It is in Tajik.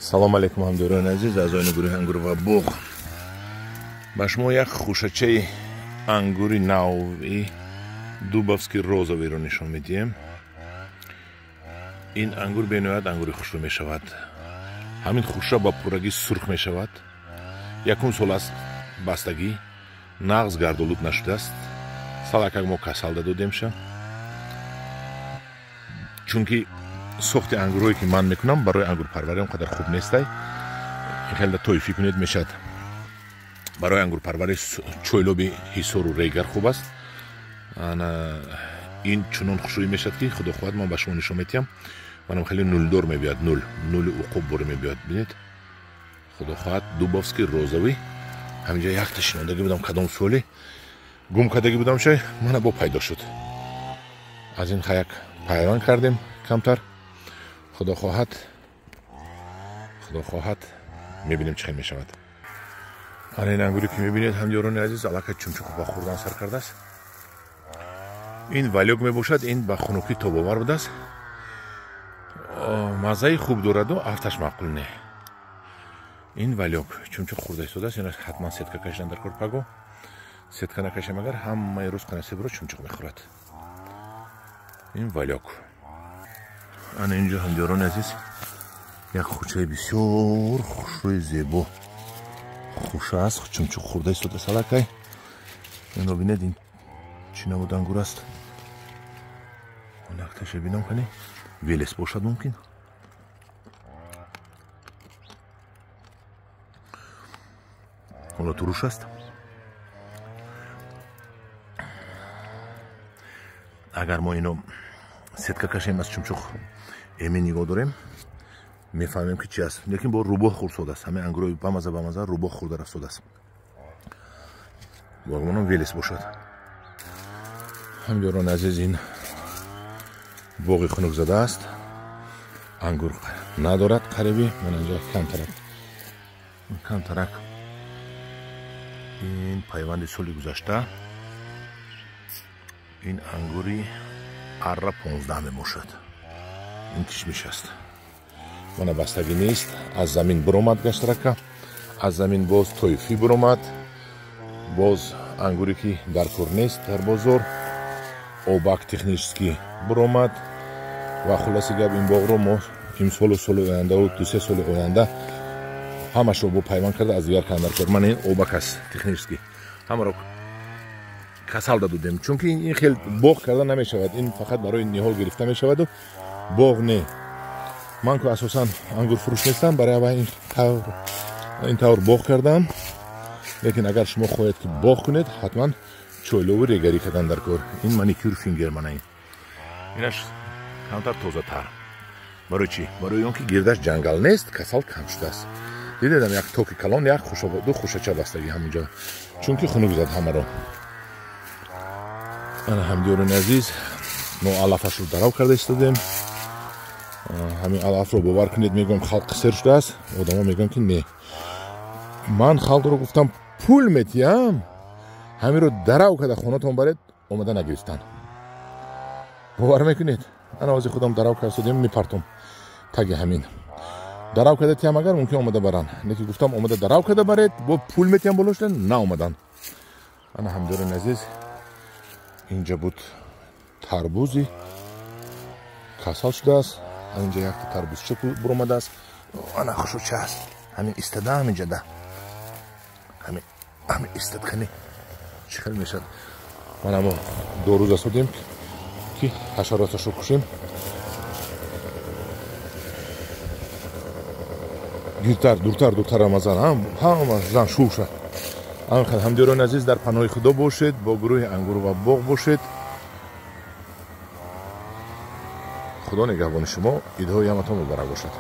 Салом алейкум, ҳамдиёрони азиз, аъзоёни гурӯҳи ангур ва боғ. Ба шумо як хушачаи ангури нави Дубовский розовыйро нишон медиҳем. Ин ангур бениҳоят ангури хушрӯ мешавад. Ҳамин хуша ба пуррагӣ сурх мешавад. Якум сол аст бастагӣ, нағз гардолуд нашудааст. Салакак мо касал дадодемша. Чунки сохти ангурҳое ки ман мекунам барои ангурпарварӣ он қадар хуб нестай. Ин хеле тоифӣ кунед мешавад. Барои ангурпарварӣ чойлоби ҳисору регар хуб аст. Ана ин чунон хушрӯӣ мешавад ки худо хоҳад ман ба шумо нишон медиҳам. Манам хеле нулдор мебиёд, нул нули уқуб боре мебиёд. Бинед, худо хоҳад Дубовский розовый. Ҳаминҷа якта шинондагӣ будам, кадом соли гум кардагӣ будам, шай мана бо пайдо шуд. Аз ин хаяк пайванд кардем камтар. Худо хоҳад мебинем чӣ хел мешавад. Ана ин ангуре ки мебинед, ҳамдиёрони азиз, аллакай чумчуқ ба хӯрдан сар кардааст. Ин валёк мебошад, ин ба хунукӣ тобовар будааст. Маззаи хуб дораду афташ маъқул не. Ин валёк чумчуқ хӯрда истодааст. Ин ҳатман сетка кашидан дар кор паго. Сетка накашем агар ҳамаи рӯз қанасебро чумчуқ мехӯрад. Ин валёк. Ана инҷо, ҳамдиёрони азиз, як хучаи бисёр хушрӯи зебо хуша аст, чумчуқ хӯрда истодааст аллакай. Инро бинед, ин чӣ намуд ангур аст? Якташа бинам кани велес бошад мумкин. Ҳоло туруш аст. Агар мо ино сетка кашем, аз чумчуқ эмин нигоҳ дорем, мефаҳмем ки чи аст. Лекин бо рӯбоҳ хӯрсодааст. Ҳамаи ангурҳои бамаза бамаза рӯбоҳ хӯрда рафтодааст. Богмонам велес бошад. Ҳамдиёрони азиз, ин боғи хунук задааст. Ангур надорад қариби. Ман инҷа камтарак ин пайванди соли гузашта, ин ангури арра 15 мебошад. Ин кишмиш аст. Мана бастагӣ нест. Аз замин буромад гаштарака, аз замин боз тоифӣ буромад, боз ангуре ки дар кор нест дар бозор, обак технически буромад. Ва хулоси гап, ин боғро мо имсолу соли ояндаву 2-3 соли оянда ҳамашро бо пайванд карда аз дигар кан дар кор. Мана ин обак аст технически. Ҳамаро касал дадудем, чунки ин хел боғ карда намешавад. Ин фақат барои ниҳол гирифта мешаваду боғ не. Ман ку асосан ангурфурӯш нестам, барои аввал ин тавр боғ кардам. Лекин агар шумо хоҳед ки боғ кунед, ҳатман чойлову регарӣ кардан дар кор. Ин маникюр фингер, мана ин. Инаш камтар тозатар. Барои чӣ? Барои он ки гирдаш ҷангал нест, касал кам шудааст. Дидедам як токи калон, як ду хушача бастагӣ ҳамонҷо, чунки хунук зад ҳамаро. Ана ҳамдиёрони азиз, мо алафашро дарав карда истодем. Ҳамин алафро бовар кунед, мегӯям халқ сер шудааст. Одамо мегӯям ки не. Ман халқро гуфтам пул метиҳам, ҳаминро дарав карда хонатон баред, омада нагирифтан. Бовар мекунед? Ана ҳозир худам дарав карда истодем, мепартом таги ҳамин. Дарав карда тиҳам агар мумкин омада баран. Лекин гуфтам омада дарав карда баред, бо пул метиҳам боло шуда, наомадан. Ана ҳамдиёрони азиз, инҷа буд тарбузи касал шудааст. Инҷа якта тарбузча буромадааст. Ана хушуча аст. Ҳамин истада ҳаминҷада. Ҳамин истад кани чӣ хел мешавад. Мана мо дору засодем ки ҳашароташро кушем. Дуртар, дуртар, дуртар Рамазан. Ҳама зан шуша. Ҳамдиёрони азиз, дар паноҳи Худо бошед, бо гурӯҳи ангур ва боғ бошед. Худо нигаҳбони шумо. Идҳои ҳаматон муборак бошад.